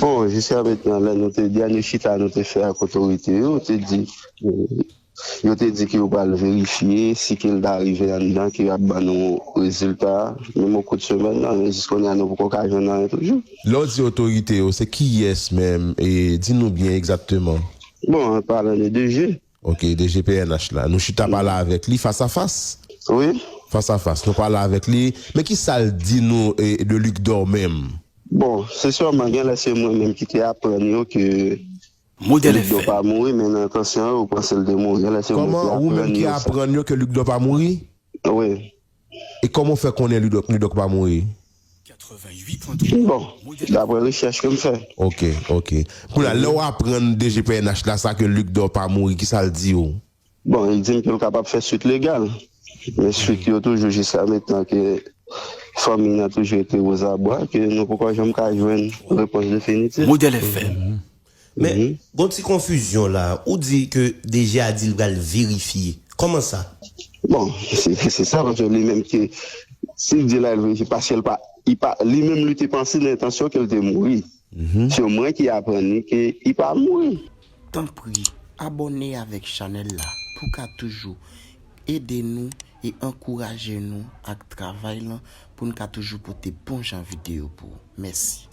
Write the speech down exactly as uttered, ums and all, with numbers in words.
Bon, jiska mentnan, lè nou te, dènye chita nou te fè ak otorite yo, te di, yo te di ke yo pral verifye si ke l ta rive anndan, ke y ap ban nou rezilta a. Menm o kou de semèn nan, men jis kounye a nou poko ka jwenn anyen toujou. Lè w di otorite yo, se kiyès menm? E di nou byen egzakteman. Bon, an palan de D G. Ok, D G P N H la. Nou chita pale avèk li fas a fas? Wi. Fas a fas. Nou pale avèk li. Men ki sa l di nou e, de Luc Dor menm? Bon, se sèlman gen lè se mwen menm ki te aprann yo ke Luc Dor pa mouri, men nan entansyon yo, yo panse l te mouri. Gen lè se mwen ki aprann yo. Kòman, ou menm ki aprann yo ke Luc Dor pa mouri? Wi. E kòman w fè konnen Luc Dor, Luc Dor pa mouri? Bon, daprè rechèch ke m fè. Ok, ok. Kounye a, lè w aprann D G P N H la sa ke Luc Dor pa mouri, ki sa l di w? Bon, li di m ke l kapab fè swit legal. Men swit yo toujou jiska mentnan ke fanmi nan toujou rete ozabwa, ke nou poko janm ka jwenn repons definitif. Modèl F M. Men, gon ti konfizyon la. Ou di ke D G a di l pral verifye. Kòman sa? Bon, se, se sa, paske li menm ki, si l di la, l verifye, paske l pa, li pa, li menm li te panse nan entansyon ke l te mouri. Se mwen ki aprann li ke li pa mouri. Tanpri, abòne avèk chanèl la pou w ka toujou ede nou e ankouraje nou ak travay lan pou n ka toujou pote bon jan videyo pou ou. Mèsi.